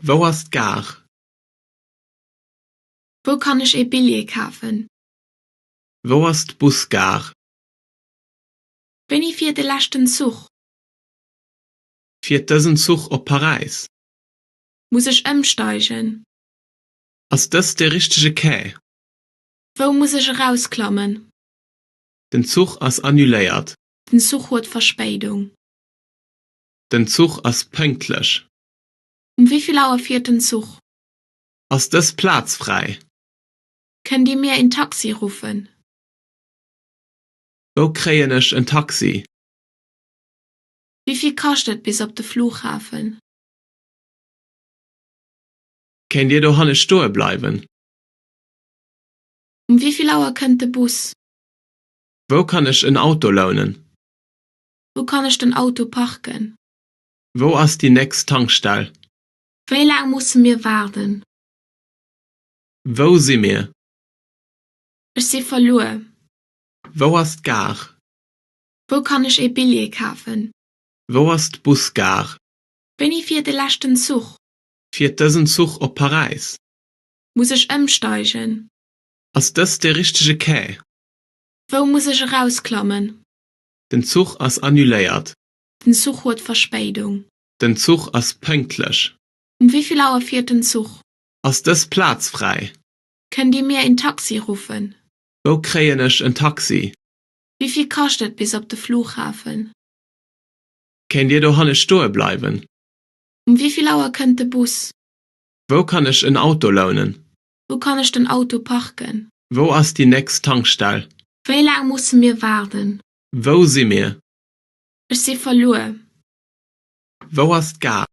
Wou ass d'Gare? Wou kann ech ee Billjee kafen? Wou ass d'Busgare? Wéini fiert de leschten Zuch? Fiert dësen Zuch op Paräis? Muss ech ëmsteigen? Ass dëst de richtege Quai? Wou muss ech erausklammen? Den Zuch ass annuléiert. Den Zuch huet Verspéidung. Den Zuch ass pënktlech. Um wéi vill Auer fiert den Zuch? Ass dës Plaz fräi? Kënnt Dir mir een Taxi ruffen? Wou kréien ech en Taxi? Wéi vill kascht et bis op de Flughafen? Kéint Dir dohanne stoe bleiwen? Um wéi vill Auer kënnt de Bus? Wou kann ech en Auto lounen? Wou kann ech den Auto parken? Wou ass déi nächst Tankstell? Wéi laang musse mir waarden? Wou si mir? Ech si verluer. Wou ass d'Gare? Wou kann ech ee Billjee kafen? Wou ass d'Busgare? Wéini fiert de leschten Zuch? Fiert dësen Zuch op Paräis? Muss ech ëmsteigen? Ass dëst de richtege Quai? Wou muss ech erausklammen? Den Zuch ass annuléiert. Den Zuch huet Verspéidung. Den Zuch ass pënktlech. Um wéi vill Auer fiert den Zuch? Ass dës Plaz fräi? Kënnt Dir mir een Taxi ruffen? Wou kréien ech en Taxi? Wéi vill kascht et bis op de Flughafen? Kéint Dir dohanne stoe bleiwen? Um wéi vill Auer kënnt de Bus? Wou kann ech en Auto lounen? Wou kann ech den Auto parken? Wou ass déi nächst Tankstell? Wéi laang musse mir waarden? Wou si mir? Ech si verluer. Wou ass d'Gare?